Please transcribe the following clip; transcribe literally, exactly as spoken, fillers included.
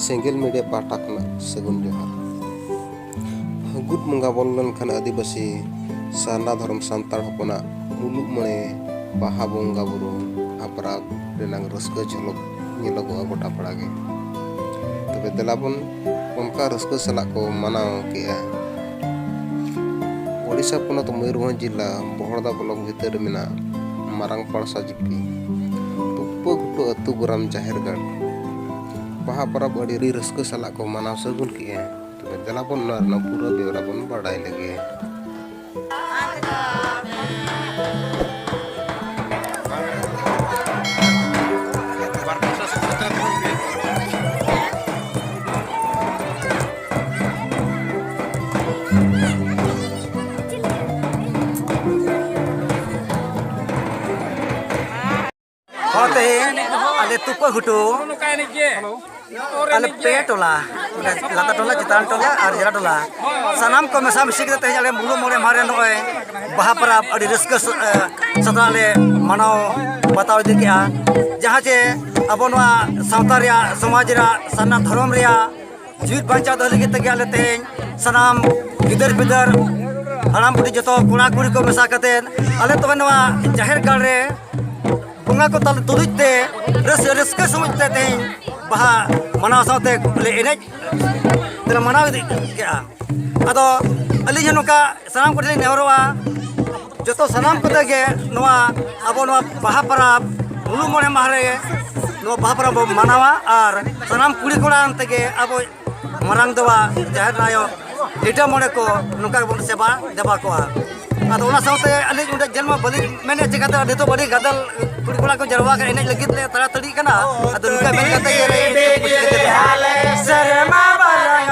ᱥᱮᱸᱜᱮᱞ ᱢᱤᱰᱤᱭᱟ ᱯᱟᱦᱴᱟ ᱠᱷᱚᱱᱟᱜ ᱥᱟᱹᱜᱩᱱ ᱡᱚᱦᱟᱨ᱾ ᱯᱷᱟᱹᱜᱩᱱ ᱵᱚᱸᱜᱟ ᱵᱚᱞᱚ ᱞᱮᱱᱠᱷᱟᱱ ᱟᱹᱫᱤᱵᱟᱹᱥᱤ ᱥᱟᱨᱱᱟ ᱫᱷᱚᱨᱚᱢ ᱥᱟᱱᱛᱟᱲ ᱦᱚᱯᱚᱱᱟᱜ ᱢᱩᱞᱩᱜ ᱢᱚᱬᱮ ᱵᱟᱦᱟ ᱵᱚᱸᱜᱟ ᱵᱩᱨᱩ ᱦᱟᱯᱨᱟᱵ ᱨᱮᱱᱟᱜ ᱨᱟᱹᱥᱠᱟᱹ ᱡᱷᱚᱞᱚᱠ ᱧᱮᱞᱚᱜᱚᱜᱼᱟ ᱜᱚᱴᱟ ᱯᱟᱲᱟ ᱜᱮ᱾ ᱛᱚᱵᱮ ᱫᱮᱞᱟ ᱵᱚᱱ ᱚᱱᱠᱟ ᱨᱟᱹᱥᱠᱟᱹ ᱥᱟᱞᱟᱜ ᱠᱚ ᱢᱟᱱᱟᱣ ᱠᱮᱜᱼᱟ᱾ ᱳᱰᱤᱥᱟ ᱯᱚᱱᱚᱛ ᱢᱚᱭᱩᱨᱵᱷᱚᱸᱡᱽ ᱡᱤᱞᱟ ᱵᱚᱦᱚᱲᱫᱟ ᱵᱞᱚᱠ ᱵᱷᱤᱛᱟᱹᱨ ᱨᱮ ᱢᱮᱱᱟᱜ ᱢᱟᱨᱟᱝ ᱯᱟᱲᱥᱟ ᱡᱤᱯᱤ ᱛᱩᱯᱟᱹ ᱜᱷᱩᱴᱩ ᱟᱹᱛᱩ ᱜᱚᱨᱟᱢ ᱡᱟᱦᱮᱨ ᱜᱟᱲ᱾ ᱵᱟᱦᱟ ᱯᱚᱨᱚᱵᱽ ᱟᱹᱰᱤ ᱨᱟᱹᱥᱠᱟᱹ ᱥᱟᱞᱟᱜ ᱠᱚ ᱢᱟᱱᱟᱣ ᱥᱟᱹᱜᱩᱱ ᱠᱮᱜᱼᱟ᱾ ᱛᱚᱵᱮ ᱫᱮᱞᱟ ᱵᱚᱱ ᱚᱱᱟ ᱨᱮᱱᱟᱜ ᱯᱩᱨᱟᱹ ᱵᱮᱣᱨᱟ ᱵᱚᱱ ᱵᱟᱰᱟᱭ ᱞᱮᱜᱮ᱾ ᱦᱚᱸ, ᱛᱮᱦᱮᱧ ᱟᱞᱮ ᱛᱩᱯᱟᱹ ᱜᱷᱩᱴᱩ, ᱟᱞᱮ ᱯᱮ ᱴᱚᱞᱟ, ᱞᱟᱛᱟᱨ ᱴᱚᱞᱟ, ᱪᱮᱛᱟᱱ ᱴᱚᱞᱟ ᱟᱨ ᱡᱮᱞᱟ ᱴᱚᱞᱟ, ᱥᱟᱱᱟᱢ ᱠᱚ ᱢᱮᱥᱟ ᱢᱤᱥᱤ ᱠᱟᱛᱮ ᱛᱮᱦᱮᱧ ᱟᱞᱮ ᱢᱩᱞᱩᱜ ᱢᱚᱬᱮ ᱢᱟᱦᱟ ᱨᱮ ᱱᱚᱜᱼᱚᱭ ᱵᱟᱦᱟ ᱯᱚᱨᱚᱵᱽ ᱟᱹᱰᱤ ᱨᱟᱹᱥᱠᱟᱹ ᱥᱟ-, ᱮ, ᱥᱟᱛᱟᱜ ᱞᱮ ᱢᱟᱱᱟᱣ ᱵᱟᱛᱟᱣ ᱤᱫᱤ ᱠᱮᱜᱼᱟ᱾ ᱡᱟᱦᱟᱸ ᱡᱮ ᱟᱵᱚ ᱱᱚᱣᱟ ᱥᱟᱶᱛᱟ ᱨᱮᱭᱟᱜ, ᱥᱚᱢᱟᱡᱽ ᱨᱮᱭᱟᱜ, ᱥᱟᱨᱱᱟ ᱫᱷᱚᱨᱚᱢ ᱨᱮᱭᱟᱜ ᱡᱤᱣᱤᱫ ᱵᱟᱧᱪᱟᱣ ᱫᱚᱦᱚ ᱞᱟᱹᱜᱤᱫ ᱛᱮᱜᱮ ᱟᱞᱮ ᱛᱮᱦᱮᱧ ᱥᱟᱱᱟᱢ ᱜᱤᱫᱟᱹᱨ ᱯᱤᱫᱟᱹᱨ, ᱦᱟᱲᱟᱢ ᱵᱩᱰᱷᱤ ᱡᱚᱛᱚ ᱠᱚᱲᱟ ᱠᱩᱲᱤ ᱠᱚ ᱢᱮᱥᱟ ᱠᱟᱛᱮ ᱟᱞᱮ ᱛᱚᱵᱮ ᱱᱚᱣᱟ ᱡᱟᱦᱮᱨ ᱜᱟᱲ ᱨᱮ ᱵᱚᱸᱜᱟ ᱠᱚ ᱛᱟᱞ-, ᱛᱩᱞᱩᱡ ᱛᱮ ᱨᱟᱹᱥ-, ᱨᱟᱹᱥᱠᱟᱹ ᱥᱚᱢᱚᱡ ᱛᱮ ᱛᱮᱦᱮᱧ ᱵᱟᱦᱟ ᱢᱟᱱᱟᱣ ᱥᱟᱶᱛᱮ ᱞᱮ ᱮᱱᱮᱡ ᱛᱮᱞᱮ ᱢᱟᱱᱟᱣ ᱤᱫᱤ ᱠᱮᱜᱼᱟ᱾ ᱟᱫᱚ ᱟᱹᱞᱤᱧ ᱦᱚᱸ ᱱᱚᱝᱠᱟ ᱥᱟᱱᱟᱢ ᱠᱚᱴᱷᱮᱱ ᱞᱤᱧ ᱱᱮᱦᱚᱨᱚᱜᱼᱟ, ᱡᱚᱛᱚ ᱥᱟᱱᱟᱢ ᱠᱚᱛᱮ ᱜᱮ ᱱᱚᱣᱟ ᱟᱵᱚ ᱱᱚᱣᱟ ᱵᱟᱦᱟ ᱯᱚᱨᱚᱵᱽ ᱢᱩᱞᱩᱜ ᱢᱚᱬᱮ ᱢᱟᱦᱟ ᱨᱮ ᱱᱚᱣᱟ ᱵᱟᱦᱟ ᱯᱚᱨᱚᱵᱽ ᱵᱚᱱ ᱢᱟᱱᱟᱣᱟ ᱟᱨ ᱥᱟᱱᱟᱢ ᱠᱩᱲᱤ ᱠᱚᱲᱟ ᱛᱮᱜᱮ ᱟᱵᱚ ᱢᱟᱨᱟᱝ ᱫᱟᱫᱟ, ᱡᱟᱦᱮᱨ ᱟᱭᱳ, ᱞᱤᱴᱟᱹ ᱢᱚᱬᱮ ᱠᱚ ᱱᱚᱝᱠᱟ ᱜᱮᱵᱚᱱ ᱥᱮᱵᱟ ᱫᱮᱵᱟ ᱠᱚᱣᱟ᱾ ᱟᱫᱚ ᱚᱱᱟ ᱥᱟᱶᱛᱮ ᱟᱹᱞᱤᱧ ᱚᱸᱰᱮ ᱡᱮᱱ ᱢᱟ ᱵᱟᱹᱞᱤᱧ ᱢᱮᱱᱮᱫ ᱪᱤᱠᱟᱹᱛᱮ ᱱᱤᱛᱚᱜ ᱟᱹᱰᱤ ᱜᱟᱫᱮᱞ ᱠᱩᱲᱤ ᱠᱚᱲᱟ ᱠᱚ ᱡᱟᱨᱣᱟ ᱠᱟᱱᱟ, ᱮᱱᱮᱡ ᱞᱟᱹᱜᱤᱫ ᱞᱮ ᱛᱟᱲᱟᱛᱟᱹᱲᱤ ᱠᱟᱱᱟ᱾ ᱟᱫᱚ ᱱᱚᱝᱠᱟ ᱢᱮᱱ ᱠᱟᱛᱮ ᱜᱮ ᱥᱮᱨᱢᱟ ᱵᱟᱨᱟᱝ